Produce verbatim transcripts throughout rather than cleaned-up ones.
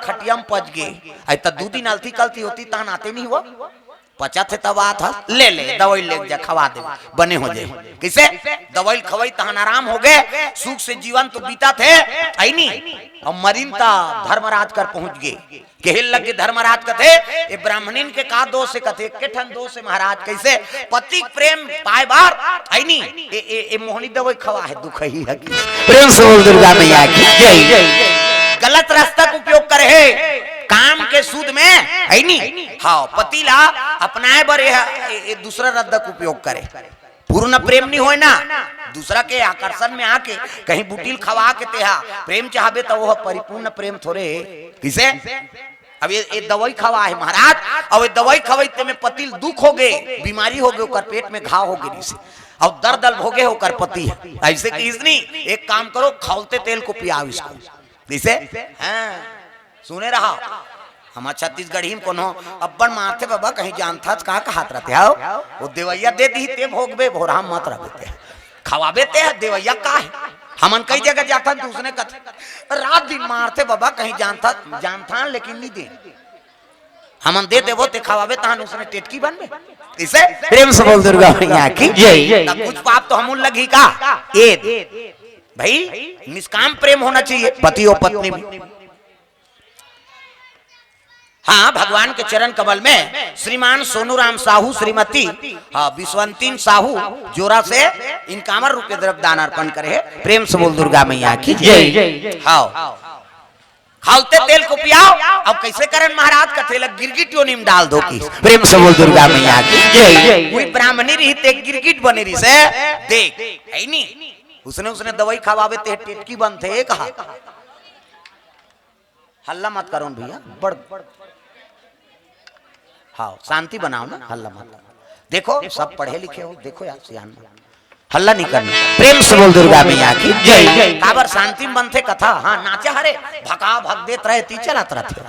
खटिया म पच गे। अई त दू दिन अलती कलती होती, तहन आते नहीं हुआ। पचत हे तब आत ह, ले ले, दवाई ले जा, खवा दे, बने हो जाए। कइसे? दवाई खवाई, तहन आराम हो गे, सुख से जीवन तो बीतत हे, अई नी? अऊ मरिन त धर्मराज कर पहुंच गे। केहे लगे धर्मराज कथे, "ए ब्राह्मणिन के का दोष हे?" कथे, "एके ठन दोष हे महाराज।" कइसे? पति के प्रेम पाए बर, अई नी? ए, ए, ए मोहनी दवाई खवा हे, दुखही हे कि। प्रेम से बोल दुर्गा मैया की जय। गलत रस्ता के उपयोग करे हे, काम के सूद में, अई नी? हाँ, पति ला अपनाए बर ए, ए, ए दूसरा रद्दा के उपयोग करे। पूर्ण प्रेम नहीं होय ना, दूसरा के आकर्षण में आके कहीं बुटिल खवा के तेहा प्रेम चाहबे, त वो परिपूर्ण प्रेम थोरे हे। किसे? अब ये, ये दवाई खवा हे महाराज, अब ये दवाई खवाई ते में पति ल दुख हो गे, बीमारी हो गे, ओकर पेट में घाव हो गे रिसे, अब दर्द अल भोगे ओकर पति हे। अइसे किहिस नी, एक काम करो, खौलते तेल को पियाओ इसको। किसे? हाँ, सुने रहा, हमर छत्तीसगढ़ी में कोनो अब्बड़ मारथे बाबा, कहीं जानथस का कहत रथे हव? वो देवइया दे दिही ते भोगबे, भोरहा मत रह बेटे। खवाबे ते ह, देवइया का हे? हमन कई जगह जाथन त उसने कथे, रात दिन मारथे बाबा, कहीं जानथस, जानथन लेकिन नहीं दे। हमन दे देबो ते खवाबे, तहन उसने टेटकी बनबे। इसे प्रेम से बोल दुर्गा मैया की जय। तब कुछ पाप तो हमन लगही का? ए भाई, निष्काम प्रेम होना चाहिए पति और पत्नी में। हाँ, भगवान के चरण कमल में श्रीमान सोनू राम साहू, श्रीमती, हाँ, विश्वंतीन साहू जोरा से इनकावर रुपये द्रव्य दान अर्पण करे हे। प्रेम से बोल दुर्गा मैया की जय। हाँ, खौलते तेल को पियाओ। अब कइसे करन महाराज? कथे ल गिरगिट योनि में डाल दो कि। प्रेम से बोल दुर्गा मैया की जय। कोई ब्राह्मणी रही ते गिरगिट बने रहिसे, देख, हे नी? उसने, उसने दवाई खवाबे ते टेटकी बनथे, कहा। हल्ला मत करो न भैया, बड़, हाँ, शांति बनाओ ना, हल्ला मत करो। देखो, सब पढ़े लिखे हो, देखो यार, सियान मन। हल्ला नहीं करना। प्रेम से बोल दुर्गा मैया की जय। काबर शांति में बनथे कथा, हाँ, नाचा हरे, भका भक देत रहे, ती चलत रथे।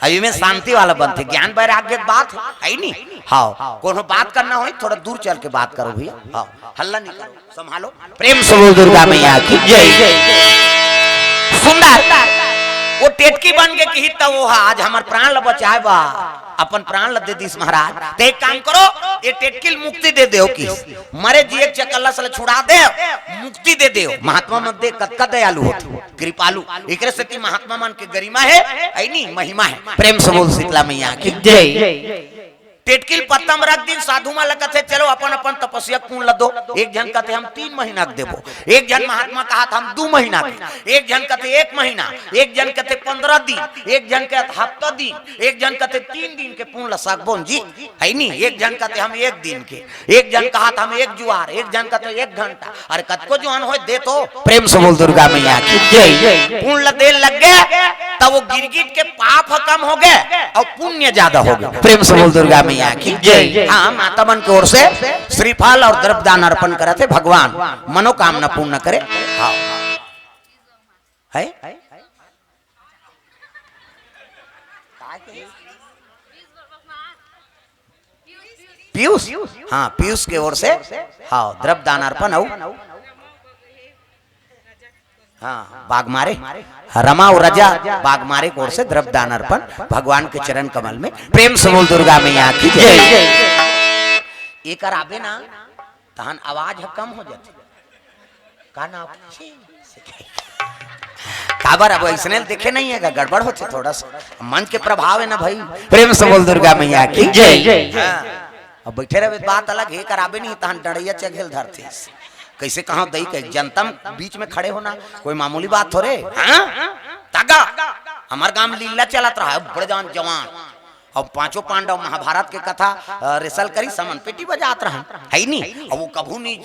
अभी में शांति वाला बनथे, ज्ञान वैराग्य के बात हे नी। हाँ, कोनो बात करना होय, थोड़ा दूर चल के बात करो भैया। हाँ, हल्ला नहीं करो। संभालो। प्रेम से बोल दुर्गा मैया की जय। सुंदर, वो टेटकी बन के किहिस त वो हा, आज हमर प्राण ल बचाए बा, अपन प्राण ल दे दिस महाराज। ते एक काम करो, ये टेटकी ल मुक्ति दे देव कि, मरे जिए के चकल्लस ल छुड़ा देव, मुक्ति दे देव। महात्मा मन दे कतका दयालु होथे, कृपालु। एकरे सेती महात्मा मन के गरिमा हे, हे नी, महिमा हे। प्रेम से बोल शीतला मैया की जय। टेटकी ल पत्ता म रख दिन, साधु मन ल कथे, "चलो अपन अपन तपस्या के पुण्य ल दो।" एक झन कथे, "हम तीन महीना के देबो।" एक झन महात्मा कहत, "हम दू महीना के।" एक झन कथे, "एक महीना।" एक झन कथे, "पंद्रह दिन।" एक झन कथे, "हफ्ता दिन।" एक झन कथे, "तीन दिन के पुण्य ल सकबो न जी, हे नी?" एक झन कथे, "हम एक दिन के।" एक झन कहत, "हम एक जुआर।" एक झन कथे, "एक घंटा।" अरे कतको जुआर होय दे तो। प्रेम से बोल दुर्गा मैया की जय। पुण्य ल दे लग गे, तब वो गिरगिट के पाप ह कम हो गे अउ पुण्य ज्यादा हो गे। प्रेम से बोल दुर्गा मैया की जय। हाँ, माता मन के ओर से श्रीफल अउ द्रव्य दान अर्पण करत हे, भगवान मनोकामना पूर्ण करे। हाँ, हे? पीयूष, हाँ, पीयूष के ओर से, हाँ, द्रव्य दान अर्पण अउ, हाँ, बागमारे, रमा अउ रजा बागमारे के ओर से द्रव्य दान अर्पण भगवान के चरण कमल में। प्रेम से बोल दुर्गा मैया की जय। एकर आबे ना, तहन आवाज ह कम हो जाथे। का नाम? काबर अब अइसने देखे नहीं हे, गड़बड़ होथे थोड़ा सा। मंच के प्रभाव हे ना भाई। प्रेम से बोल दुर्गा मैया की जय। हाँ। अब बैठे रहबे त बात अलग हे, कराबे नहीं तहन डंडइया चघेल धरथे। कइसे कहा दई के जनता म बीच में खड़े होना कोई मामूली बात थोरे। हाँ? तागा, हमर गांव में लीला चलत रहा, बड़े जान जवान। अब पांचों पांडव महाभारत के कथा, अ, रिसल करिस, हमन पेटी बजात रहन, हे नी? अब वो कभू नहीं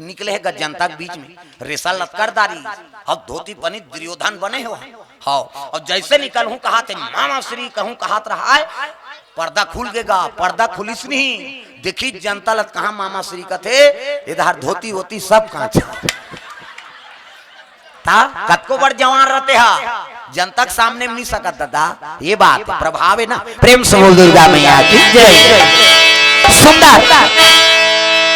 निकले हे ग जनता के बीच में, रिसल लतकर दारी, अब धोती पहनी दुर्योधन बने हो, हाँ, अब जइसे निकलहूं कहाथे, "मामा श्री" कहूं कहात रहा हे, पर्दा खुल गे गा, पर्दा खुलिस नहीं, देखिस जनता ल त कहा मामा श्री कथे, एदर धोती वोती सब कांच। त कतको बड़ जवान रहिथे हा, जनता के सामने में नहीं सकत दादा। ये बात प्रभाव हे ना। प्रेम से बोल दुर्गा मैया की जय। सुंदर,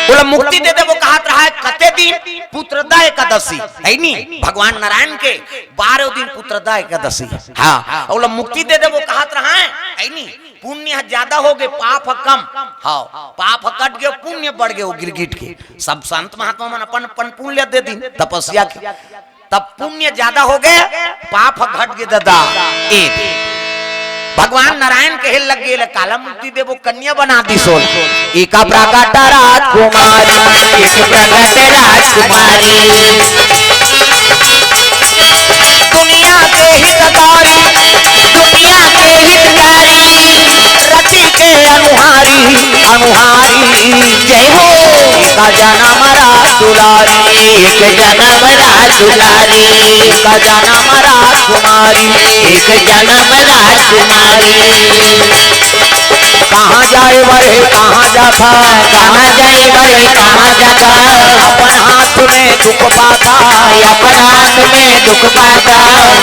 बोला मुक्ति दे देबो कहात रहा कते दिन? पुत्रदा एकादशी, है नी? भगवान नारायण के बारह दिन पुत्रदा एकादशी। हाँ, ओला मुक्ति दे देबो कहत रहा है, है नी? पुण्य ह ज्यादा हो गे, पाप ह कम। हाँ, पाप ह कट गे, पुण्य बढ़ गे, वो गिरगिट के। सब संत महात्मा मन अपन अपन पुण्य दे दिन तपस्या के, तब पुण्य ज्यादा हो गे, पाप ह घट गे दादा। ए भगवान नारायण कहे लग गे, "ले काला मुक्ति देबो, कन्या बना दिस ओला।" एका प्रकट राजकुमारी, एक प्रकट राजकुमारी। दुनिया के हितकारी, दुनिया के हितकारी, रति के अनुहारी, अनुहारी। जय हो। का जन्म रास दुलारी, एक जन्म रास दुलारी। का जन्म राजकुमारी, एक जन्म राजकुमारी। कहाँ जाए बर हे, कहाँ जाथा? कहाँ जाए बर हे, कहाँ जाथा? अपन हाथ में दुख पाथा। अपन हाथ में दुख पाथा।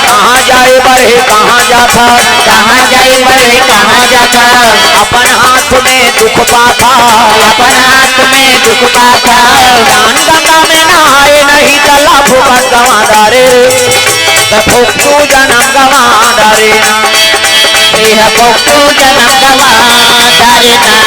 कहाँ जाए बर हे, कहाँ जाथा? कहाँ जाए बर हे, कहाँ जाथा? अपन हाथ में दुख पाथा। अपन हाथ में दुख पाथा। जान गंगा में नहाए नहीं, जला फुकट गंवा डारे। त फुकटू जनम गंवा डारे ना। ए ह फुकटू जनम गंवा डारे ना।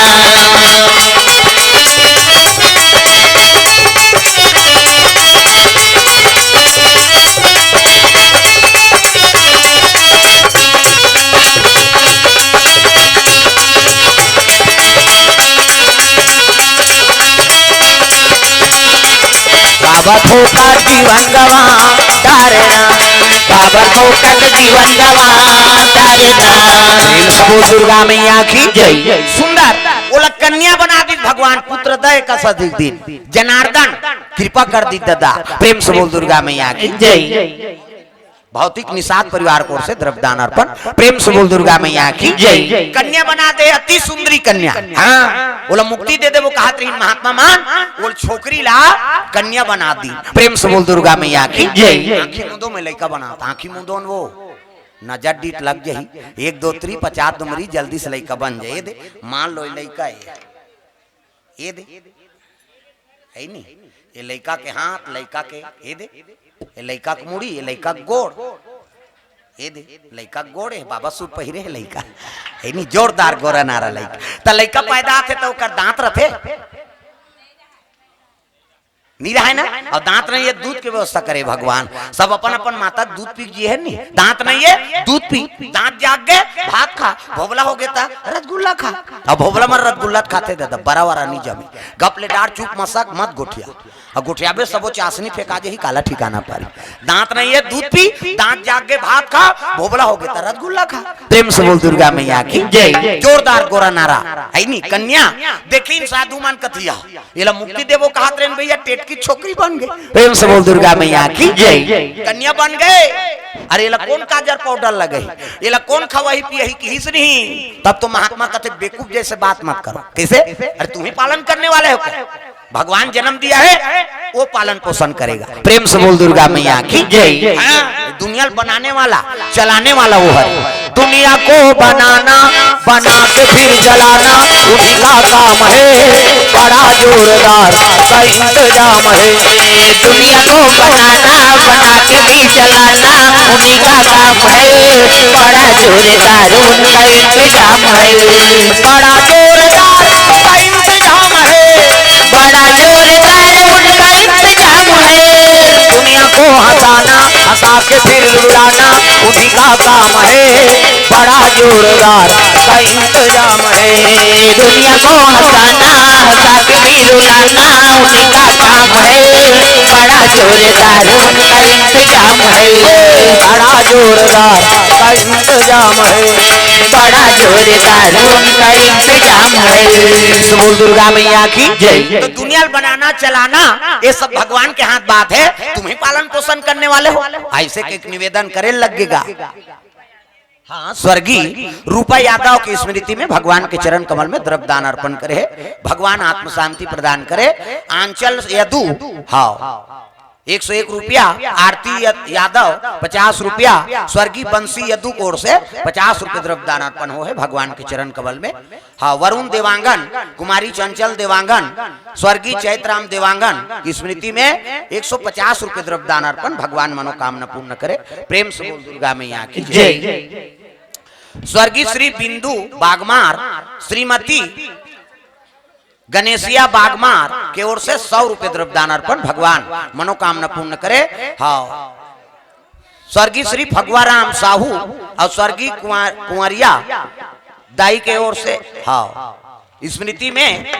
बाबा फोकट जीवन गंवा डारे ना, बाबा फोकट जीवन गंवा डारे ना। प्रेम से बोल दुर्गा मैया की जय। सुंदर, ओला कन्या बना दिस भगवान, पुत्रदा एकादशी दिन। जनार्दन कृपा कर दिस दादा। प्रेम से बोल दुर्गा मैया की जय। भौतिक निषाद परिवार की ओर से द्रव्यदान अर्पण। प्रेम से बोल दुर्गा मैया की जय। कन्या बना दे, अति सुंदरी कन्या। हाँ, ओला मुक्ति दे देबो कहत रहिन महात्मा मन, ओला छोकरी ला कन्या बना दिस। प्रेम से बोल दुर्गा मैया की जय। आँखी मूंदो, मैं लइका बनात हँव, आँखी मूंदो न वो, नजर डीठ लग जाही। एक दो तीन पचास दुमरी, जल्दी से लइका बन जाए। ए दे, मान लो लइका हे। ए दे, है नी? ए लइका के हाथ, लइका के, ए दे, ए लइका के मुड़ी, ए लइका के गोड़, ए दे, लइका के गोड़, ए बाबा सूट पहिरे हे लइका, है नी? जोरदार गोरा नारा लइका। त लइका पैदा आथे त ओकर दांत रथे? नी रहे ना? अउ दांत नहीं हे, दूध के व्यवस्था करे भगवान। सब अपन अपन माता के दूध पी के जिए हे नी? दांत नहीं हे, दूध पी। दांत जाग गे, भात खा। भोभला हो गे त रसगुल्ला खा। अब भोभला मन रसगुल्ला खाथे दादा, बरा वरा नी जमे। गप ले डार, चुप मसक, मत गोठिया। अउ गोठियाबे सबो चासनी फेंका जाही, काला ठिकाना पारी। दांत नहीं हे, दूध पी, दांत जाग गे, भात खा, भोभला हो गे त रसगुल्ला खा। प्रेम से बोल दुर्गा मैया की जय। जोरदार गोरा नारा, है नी? कन्या, देखिन साधु मन कथिया, एला मुक्ति देबो कहत रहेन भैया, टेटकी छोकरी बन गे। प्रेम से बोल दुर्गा मैया की जय। कन्या बन गे। अरे एला कोन काजर पाउडर लगही, एला कोन खवाही पियाही किहिस नहीं। तब तो महात्मा कथे, "बेवकूफ जैसे बात मत करो।" कैसे? अरे तुम ही पालन करने वाले हो क्या? भगवान जन्म दिया है, वो पालन पोषण करेगा। प्रेम से बोल दुर्गा मैया की जय। हाँ, दुनिया बनाने वाला, चलाने वाला वो है। दुनिया को बनाना, बना के फिर जलाना, उन्हीं का काम है, बड़ा जोरदार का इंतजाम है। दुनिया को बनाना, बना के भी जलाना, उन्हीं का काम है, बड़ा जोरदार उनका इंतजाम है। बड़ा जोरदार का इंतजाम है, बड़ा जोरदार उनका इंतजाम है। दुनिया को हंसाना, हंसा के फिर रुलाना, उन्हीं का काम है। बड़ा जोरदार का इंतजाम है। दुनिया को हंसाना, हंसा के भी रुलाना, उन्हीं का काम है। बड़ा जोरदार उनका इंतजाम है। बड़ा जोरदार का इंतजाम है। बड़ा जोरदार उनका इंतजाम है। तो बोल दुर्गा मैया की जय। तो दुनिया बनाना चलाना, ये सब भगवान के हाथ बात है, तुम ही पालन पोषण करने वाले हो। ऐसे के एक निवेदन करे लगेगा। हाँ, स्वर्गीय रूपा यादव की स्मृति में भगवान के चरण कमल में द्रव्य दान अर्पण करे, भगवान आत्म शांति प्रदान करे। आंचल यदु, हाँ, एक सौ एक रुपया, आरती य-, यादव पचास रुपया, स्वर्गीय बंसी यदु की ओर से पचास रुपये द्रव्य दान अर्पण हो है भगवान के चरण कमल में। हाँ, वरुण देवांगन, कुमारी चंचल देवांगन, स्वर्गीय चैतराम देवांगन की स्मृति में एक सौ पचास रुपये द्रव्य दान अर्पण, भगवान मनोकामना पूर्ण करे। प्रेम से बोल दुर्गा मैया की जय। स्वर्गीय श्री बिंदु बागमार, श्रीमती गणेशिया बागमार के ओर से सौ रुपये द्रव्य दान अर्पण, भगवान मनोकामना पूर्ण करे। हाँ, स्वर्गीय श्री फगुआराम साहू और स्वर्गीय कुंवर-, कुंवरिया दाई के ओर से, हाँ, स्मृति में,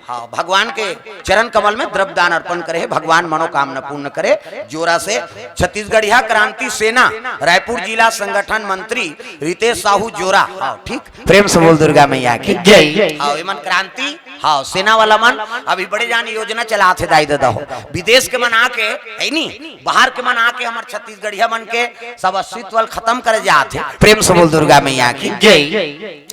हाँ, भगवान के चरण कमल में द्रव्य दान अर्पण करे है, भगवान मनोकामना पूर्ण करे। जोरा से छत्तीसगढ़िया क्रांति सेना रायपुर जिला संगठन मंत्री रितेश साहू जोरा, हाँ, ठीक, प्रेम से बोल दुर्गा मैया की जय। हाँ, एमन क्रांति, हाँ, सेना वाला मन अभी बड़े जान योजना चलात हे दाई ददा हो, विदेश के मन आके, है नी, बाहर के मन आके हमर छत्तीसगढ़िया मन के सब अस्तित्व ल खत्म करे जात हे। प्रेम से बोल दुर्गा मैया की जय।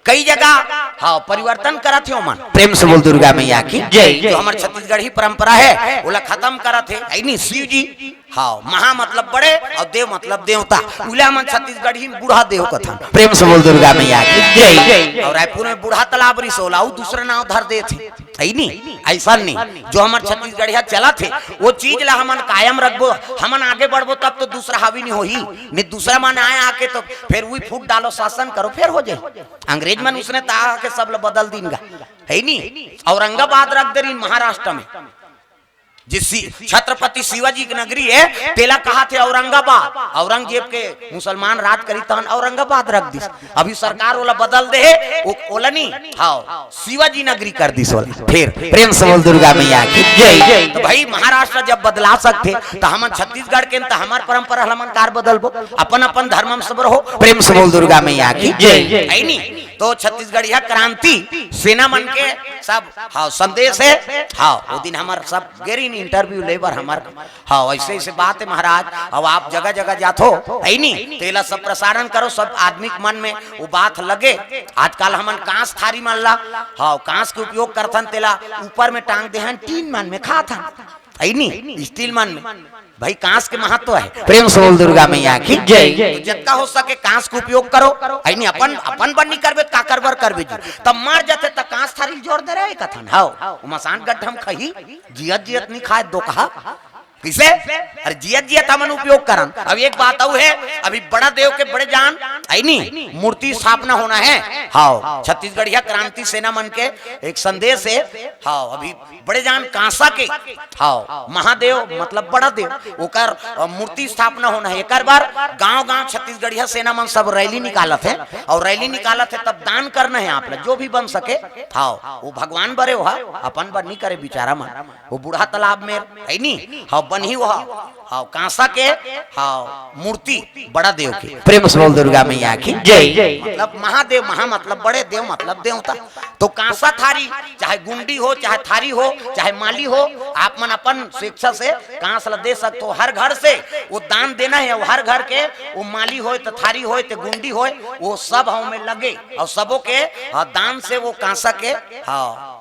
कई जगह, हाँ, परिवर्तन करत हे ओमन। प्रेम से बोल दुर्गा मैया की जय। जो हमर छत्तीसगढ़ी परंपरा है, ओला खत्म करत हे, है नी, शिव जी। हाँ, महा मतलब बड़े और देव मतलब देवता। उला मन छत्तीसगढ़ी में बूढ़ा देव कथन। प्रेम से बोल दुर्गा मैया की जय। और रायपुर में बूढ़ा तालाब रिसोला, उ दूसरा नाव धर देथे, है नी? ऐसा नहीं, जो हमर छत्तीसगढ़िया चलत हे, वो चीज ला हमन कायम रखबो, हमन आगे बढ़बो, तब तो दूसरा हावी नहीं होही। नहीं, दूसरा मन आए आके तो फिर वही फूट डालो, शासन करो, फिर हो जाए। अंग्रेज मन उसने ताहा के सब ला बदल दीन गा, है नी? औरंगाबाद रख दे रही महाराष्ट्र में, जे सी-, छत्रपति शिवाजी की नगरी है, तेला कहा थे औरंगाबाद। औरंगजेब के मुसलमान राज करी तहन औरंगाबाद रख दिस। अभी सरकार ओला बदल दे हे, ओ-, ओला नी, हाँ, शिवाजी नगरी कर दिस ओला। फिर प्रेम से बोल दुर्गा मैया की जय। तो भाई, महाराष्ट्र जब बदला सकथे, तो हमन छत्तीसगढ़ के, तो हमार परंपरा हमन कार बदलबो, अपन अपन धर्म में सब रहो। प्रेम से बोल दुर्गा मैया की जय। है नी? तो छत्तीसगढ़िया क्रांति सेना मन के सब, हाँ, संदेश है। हाँ, वो दिन हमर सब गेरिन interview ले बर हमर, हाँ, ऐसे ऐसे बात है महाराज। अब आप जगह जगह जाथो, है नी, तेला सब प्रसारण करो, सब आदमी के मन में वो बात लगे। आजकल हमन कांस थारी मन ला, हाँ, कांस के उपयोग करथन, तेला ऊपर में टांग देहन, टीन मन में खाथन, है नी, स्टील मन में। भाई, कांस के महत्व है। प्रेम से बोल दुर्गा मैया की जय। तो जतका हो सके कांस के उपयोग करो, है नी, अपन, अपन बर नी करबे, काकर बर करबे जी? तब मर जाथे त कांस थारी जोर दे रहे कथन, हाव, वो मसान गड्ढम खही, जियत जियत नी खाए दो कहा। किसे? अरे, जियत जियत हमन उपयोग करन। अब एक बात अउ है, अभी बड़ा देव के बड़े जान, है नी, मूर्ति स्थापना होना है। हाव, छत्तीसगढ़िया क्रांति सेना मन के एक संदेश है। हाव, अभी बड़े जान कांसा के, हाव, महादेव मतलब बड़ा देव, ओकर, अ, मूर्ति स्थापना होना है। एकर बर गांव-गांव छत्तीसगढ़िया सेना मन सब रैली निकालत है, और रैली निकालत है तब दान करना है आप ला, जो भी बन सके। हाव, वो भगवान बरे हो, अपन बर नी करे बिचारा मन। वो बूढ़ा तालाब में है नी, हाव, बनही वो, हाव, कांसा के, हाव, मूर्ति बड़ा देव के। प्रेम से बोल दुर्गा मैया की जय। मतलब महादेव, महा मतलब बड़े, देव मतलब देवता। तो कांसा थारी, चाहे गुंडी हो, चाहे थारी हो, चाहे माली हो, आप मन अपन स्वेच्छा से कांस ला दे सकते हो। हर घर से वो दान देना है, वो हर घर के, वो माली होय तो थारी होय तो गुंडी होय, वो सब हव में लगे और सबों के, हाँ, दान से वो कांसा के, हाँ,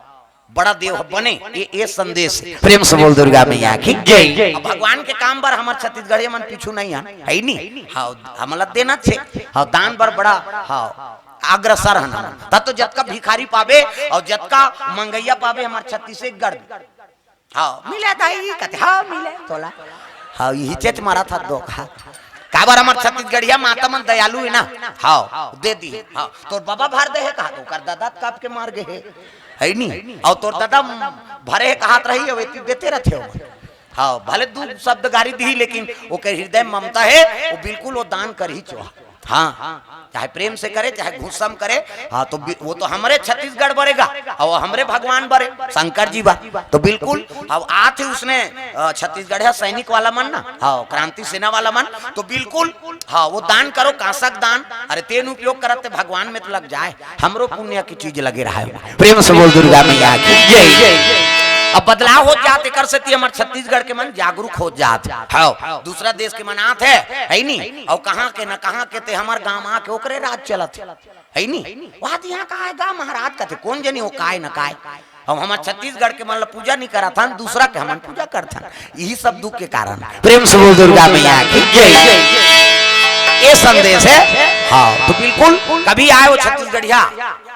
बड़ा देव ह बने, ये, ये संदेश है। प्रेम से बोल दुर्गा मैया की जय। अब भगवान के काम बर हमर छत्तीसगढ़िया मन पीछू नहीं हन, है नी? हाँ, हमला देना छे, हाँ, दान बर बड़ा, हाँ, अग्रसर हन हमन। तब तो जतका भिखारी पाबे और जतका मंगैया पाबे हमर छत्तीसगढ़ में। हाँ, मिले दाई, कथे, हाँ, मिले तोला। हाँ, यही चेच मारा था दो, हाँ। काबर हमर छत्तीसगढ़िया माता मन दयालु है ना? हाँ, दे दी। हाँ, तोर बाबा भर दे है कहा, तो ओकर दादा कब के मर गए है, है नी? और तोर दादा भरे है कहत रही, अब एती देते रहते हो। हाँ, भले दू शब्द गारी दी, लेकिन ओकर हृदय में ममता है, वो बिल्कुल वो दान कर ही चो। हाँ, चाहे प्रेम से करे, चाहे गुस्सा में करे, हाँ, तो बि-, वो तो हमरे छत्तीसगढ़ बरेगा और हमरे भगवान बरे, शंकर जी बा। तो बिल्कुल, अब आथे उसने, अ, छत्तीसगढ़िया सैनिक वाला मन ना, हाँ, क्रांति सेना वाला मन, तो बिल्कुल, हाँ, वो दान करो, कांसा के दान, अरे तेन उपयोग करत ते भगवान में तो लग जाए, हमरो पुण्य की चीज लगे रहा है। प्रेम से बोल दुर्गा मैया की जय। अब बदलाव हो जात, एकर सेती हमर छत्तीसगढ़ के मन जागरूक हो जात। हव, दूसरा देश के मन आत हे, है नी? अउ कहाँ के न कहाँ के ते हमर गांव आके ओकरे राज चलत हे, है नी? वहाँ तो यहाँ कहाँ हे गा महाराज कथे, कौन जनी हो काय न काय। हम हमर छत्तीसगढ़ के मन ला पूजा नहीं करत हन, दूसरा के हमन पूजा करत हन। यही सब दुख के कारण। प्रेम से बोल दुर्गा मैया की जय। ये संदेश है। हाँ, तो बिल्कुल कभी आए वो छत्तीसगढ़िया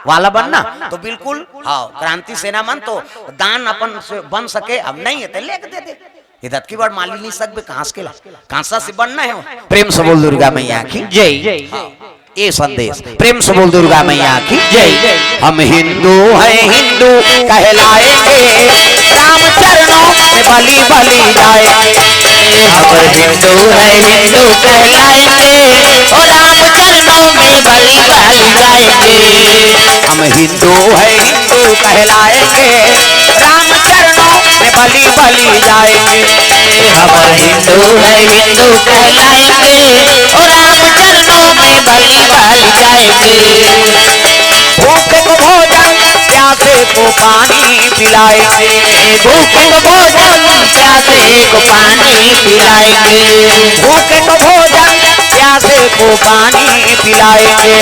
वाला बनना, तो बिल्कुल, हाँ, क्रांति सेना मन तो दान अपन से बन सके, अब नहीं है तो लेके दे दे। ये दतकी बड़ माली नहीं सकबे, कांस के ला, कांसा से बनना है वो। प्रेम से बोल दुर्गा मैया की जय। हाँ, ये संदेश। प्रेम से बोल दुर्गा मैया की जय। हम हिंदू हैं, हिंदू कहलाएंगे, राम चरणों में बलि बलि जाएंगे। हम हिंदू हैं, हिंदू कहलाएंगे, ओ राम चरणों में बलि बलि जाएंगे। हम हिंदू हैं, हिंदू कहलाएंगे, राम चरणों में बलि बलि जाएंगे। हम हिंदू हैं, हिंदू कहलाएंगे, ओ राम चरणों में बलि बलि जाएंगे। भूखे को भोजन, प्यासे को पानी पिलाएंगे। भूखे को भोजन, प्यासे को पानी पिलाएंगे। भूखे को भोजन, प्यासे को पानी पिलाएंगे।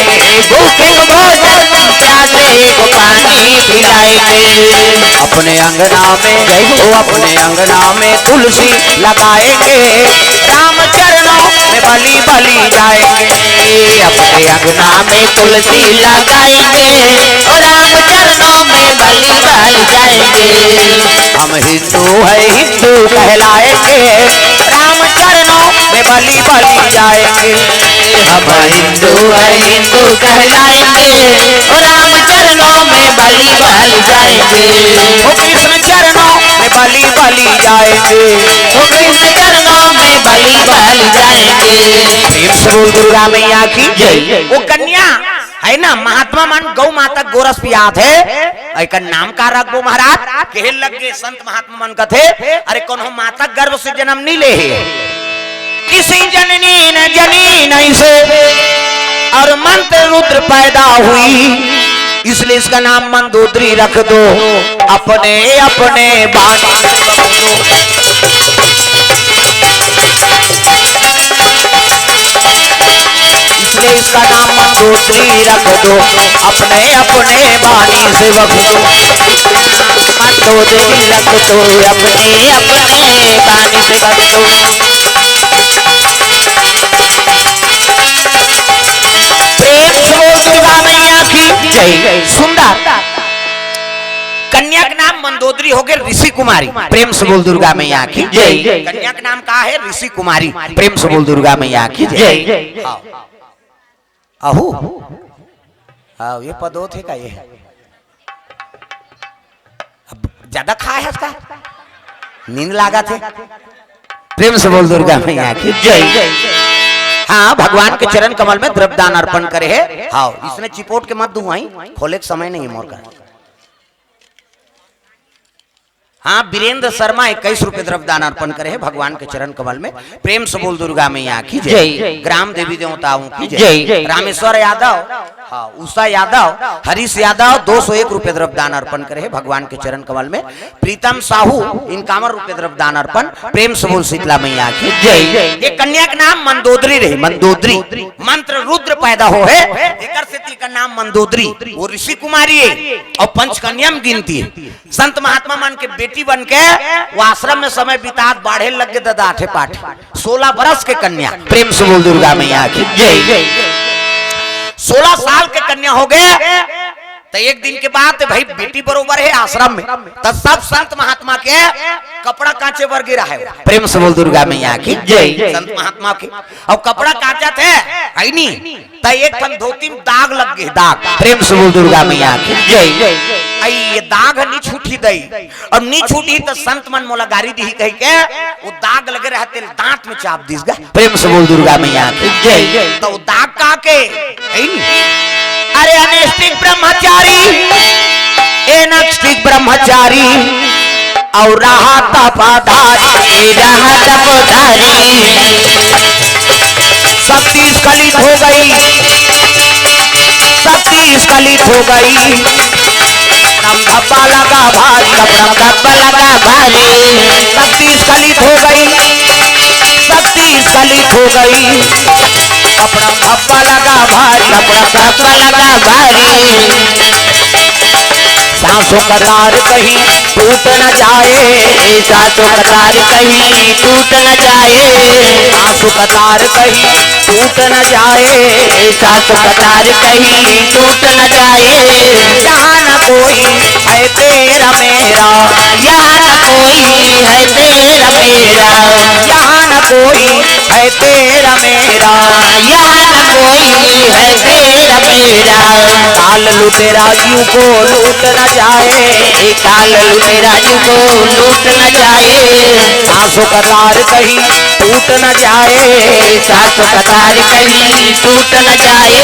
भूखे को भोजन, प्यासे को पानी पिलाएंगे। अपने अंगना में, ओ अपने अंगना में तुलसी लगाएंगे, राम चरणों में बलि बलि जाएंगे। अपने अंगना में तुलसी लगाएंगे, ओ राम चरणों में बलि बलि जाएंगे। हम हिंदू हैं, हिंदू कहलाएंगे, राम चरणों में बलि बलि जाएंगे। हम हिंदू हैं, हिंदू कहलाएंगे, ओ राम चरणों में बलि बलि जाएंगे। ओ कृष्ण चरणों में बलि बलि जाएंगे। ओ कृष्ण चरणों में बलि बलि जाएंगे। प्रेम से बोल दुर्गा मैया की जय। वो कन्या है ना, महात्मा मन गौ माता गोरस पियात हे, एकर नाम का रखबो महाराज? कहे लग गे संत महात्मा मन कथे, अरे कोनो माता गर्भ से जन्म नहीं ले हे, किसी जननी न जनी नहीं से, और मंत्र रुद्र पैदा हुई, इसलिए इसका नाम मंदोदरी रख दो। अपने अपने बानी से बख्श दो। इसलिए इसका नाम मंदोदरी रख दो, अपने अपने बानी से बख्श दो। मंदोदरी रख दो, अपने अपने बानी से बख्श दो। प्रेम से बोल दुर्गा मैया की जय। सुंदर। कन्या के नाम मंदोदरी हो गए ऋषि कुमारी। प्रेम से बोल दुर्गा मैया की जय। कन्या के नाम का है? ऋषि कुमारी। प्रेम से बोल दुर्गा मैया की जय। हाँ। अहू। हाँ, ये पदो थे का ये? अब ज्यादा खाए है इसका? नींद लागा थे। प्रेम से बोल दुर्गा मैया की जय। हाँ, भगवान के चरण कमल में द्रव्य दान अर्पण करे है। हाँ, इसने चिपोट के मत दुआई, खोले के समय नहीं है मोर का। हाँ, वीरेंद्र शर्मा इक्कीस रुपए द्रव्य दान अर्पण करे है भगवान के चरण कमल में। प्रेम से बोल दुर्गा मैया की जय। जय। ग्राम देवी देवताओं की जय। जय। रामेश्वर यादव, हाँ, उषा यादव, हरीश यादव दो सौ एक रुपए द्रव्य दान अर्पण करे है भगवान के चरण कमल में। प्रीतम साहू इक्यावन रुपए द्रव्य दान अर्पण। प्रेम से बोल शीतला मैया की जय। ये कन्या के नाम मंदोदरी रही, मंदोदरी। मंत्र रुद्र पैदा हो है, एकर सेती का नाम मंदोदरी। वो ऋषि कुमारी है और पंचकन्या में गिनती है। संत महात्मा मन के बेटी बन के वो आश्रम में समय बितात, बाढ़े लग गए ददा आठे पाठे। सोलह बरस के कन्या। प्रेम से बोल दुर्गा मैया की जय। सोलह साल के कन्या हो गए, तो एक दिन के बाद भाई बेटी बरोबर है आश्रम में, तो सब संत महात्मा के कपड़ा कांचे बर गिरा है। प्रेम से बोल दुर्गा मैया की जय। संत महात्मा के अब कपड़ा कांचा थे, है नी, त एक ठन धोती में दाग लग गए, दाग। प्रेम से बोल दुर्गा मैया की जय। आई ये दाग नहीं छूटी दई, अब नहीं छूटी तो संत मन मोला गारी दी कह के वो दाग लगे रहे तेल दांत में चाप दीस गा। प्रेम से बोल दुर्गा मैया की जय। तो वो दाग का के, है नी? अरे अनैष्ठिक ब्रह्मचारी, एनैष्ठिक ब्रह्मचारी, और रहा तपधारी, रहा तपधारी। शक्ति स्खलित हो गई, शक्ति स्खलित हो गई। धब्बा लगा भारी, कपड़ा धब्बा लगा भारी। शक्ति स्खलित हो गई, शक्ति स्खलित हो गई। कपड़ा धब्बा लगा भारी, कपड़ा धब्बा लगा भारी। सांसों का तार कहीं टूट न जाए, सांसों का तार कहीं टूट न जाए। सांसों का तार कहीं टूट न जाए, सांसों का तार कहीं टूट न जाए। यहाँ न कोई है तेरा मेरा, यहाँ न कोई है तेरा मेरा, यहाँ न कोई है तेरा मेरा, यहाँ न कोई है तेरा मेरा। काल लुटेरा यूं को लूट न जाए, काल लुटेरा यूं को लूट न जाए। सांसों का तार कहीं टूट न जाए, सांसों का तार कहीं टूट न जाए।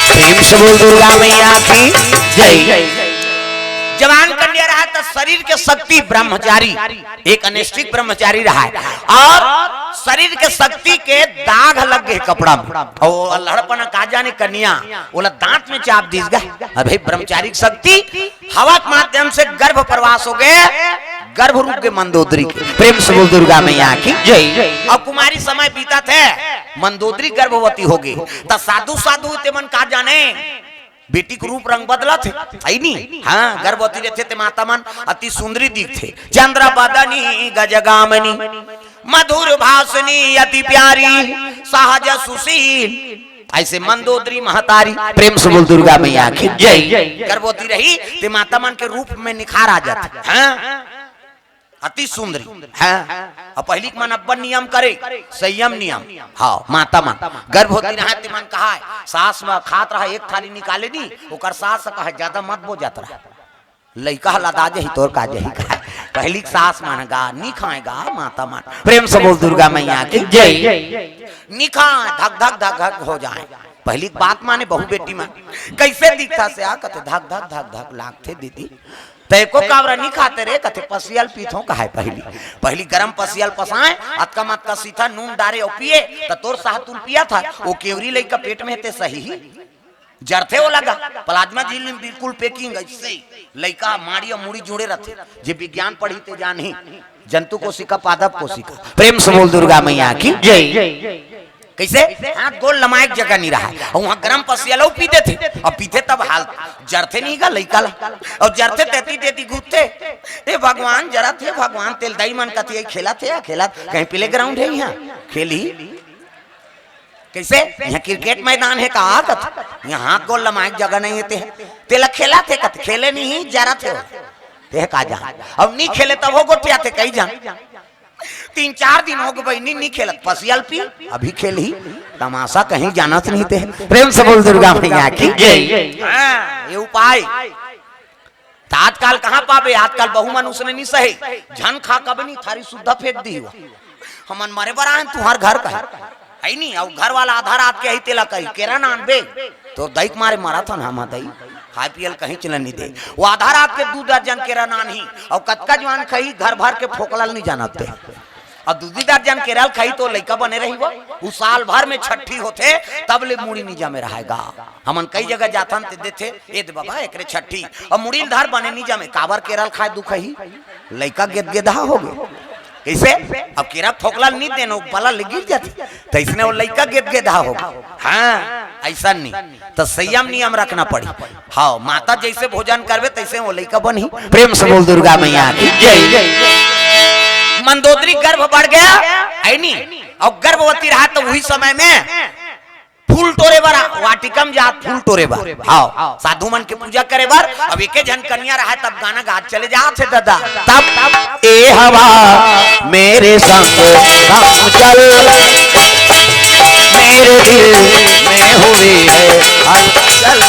प्रेम से बोल दुर्गा मैया की जय। जवान कन्या रहा तो शरीर के शक्ति ब्रह्मचारी, एक अनिष्ठिक ब्रह्मचारी रहा है, और शरीर के शक्ति के दाग लग गए कपड़ा में, और लड़पना का जाने कन्या ओला दांत में चाप दीस गा। अबे ब्रह्मचारी की शक्ति हवा के माध्यम से गर्भ प्रवास हो गए, गर्भ रूप के मंदोदरी के। प्रेम से बोल दुर्गा मैया की जय। अब कुमारी समय बीता थे, मंदोदरी गर्भवती हो गई, त साधु साधु ते मन का जाने बेटी के रूप रंग बदलत हे, है नी? हाँ, गर्भवती रहथे ते माता मन अति सुंदरी दिखथे। चंद्र बदनी गजगामनी, मधुर भाषणी अति प्यारी, सहज सुशील, ऐसे मंदोदरी महतारी। प्रेम से बोल दुर्गा मैया की जय। गर्भवती रही ते माता मन के रूप में निखार आ जाथे। हाँ, अति सुंदरी। हाँ, अब पहली के मन अब्बन नियम करे, संयम नियम। हाँ, माता मन गर्भवती रहे ते मन कहा है, सास में खात रहा एक थाली निकाले नी, ओकर सास कहा ज्यादा मत बो जात रहा, लइका ह लदा जही, तोर का जही कहा। पहली के सास मन गा नी खाए गा, माता मन। प्रेम से बोल दुर्गा मैया की जय। नी खाए, धक धक धक धक हो जाए। पहली के बात माने बहू बेटी मन। कैसे दिखता से आ कथे धक धक धक धक लागथे दीदी। तय को काबरा नी खाते रे कथे पसियल पीथों कहाय पहली। पहली गरम पसियल पसाए, अतका मत का सीथा नून डारे और पिए, त तोर साहतुल पिया था, वो केवरी लइका पेट में ते सही ही। जरथे वो लगा, प्लाज्मा झिल्ली में बिल्कुल packing ऐसे ही। लइका माड़ी और मुड़ी जुड़े रहथे, जे विज्ञान पढ़ी ते जानही, जंतु कोशिका, पादप कोशिका। प्रेम से बोल दुर्गा मैया की जय। कैसे? हाथ गोल लमाए के जगह नहीं रहा है। और वहाँ गरम पसिया लो पी देथे, और पीथे तब हाल जरथे नहीं गा लइका ला। और जरथे तेती तेती घूमथे, "ए भगवान, जरत हे भगवान।" तेल दाई मन कथी है, "खेलत हे या खेलत?" कहीं playground है यहाँ, खेली। कैसे? यहाँ cricket मैदान है का? कथ यहाँ हाथ गोल लमाए के जगह नहीं है ते। तेला खेलत हे कथ, खेले नहीं, जरत हे। ते का जान? अब नहीं खेले तब हो गोठिया थे कई जान। तीन चार दिन हो गए बहिनी, नी खेलत, पसियल पी, अभी खेलही। तमाशा कहीं जानत नहीं ते। प्रेम से बोल दुर्गा मैया की जय। हाँ, ये उपाय। त आजकल कहाँ पाबे, आजकल बहू मन उसने नहीं सहे, झन खा कबे नहीं, थारी सुद्धा फेंक दी हो। हमन मरे बर आए, तुहार घर का है, है नहीं, और घर वाला आधा रात के ही तेला कही, "केरा नान बे।" तो दई के मारे मरत हन हम दई, खाए पियल कहीं चलन नहीं दे। वो आधा रात के दू दर्जन केरा नान ही, और कतका जवान खही, घर भर के फोकलल नहीं जानत ते। और दू दू दर्जन केरा ल खाही तो लइका बने रही वो। उ साल भर में छठी होथे, तब ले मुड़ी नहीं जमे रहेगा। हमन कई जगह जाथन ते देथे, "ए दे बाबा, एकरे छठी।" और मुड़ी ल धर बने नहीं जमे, काबर केरा ल खाए दुख ही। लइका गेदगेदा हो गए। कैसे? अब केरा फोकला नहीं देनो, बला ले गिर जाती। तो इसने वो लइका गेदगेदा हो गए। हाँ, ऐसा नहीं। तो संयम नियम रखना पड़ी। हाँ, माता जैसे भोजन करबे तैसे वो लइका बनही। प्रेम से बोल दुर्गा मैया की जय। मंदोदरी गर्भ बढ़ गया, है नी? और गर्भवती रहा तो वही समय में फूल टोरे बर, वाटिका में जात फूल टोरे बर। हाँ, साधु मन के पूजा करे बर। अब एके झन कन्या रहा तब गाना गात चले जात हे दादा। तब ए हवा मेरे संग हम चल, मेरे दिल में हुई है हलचल।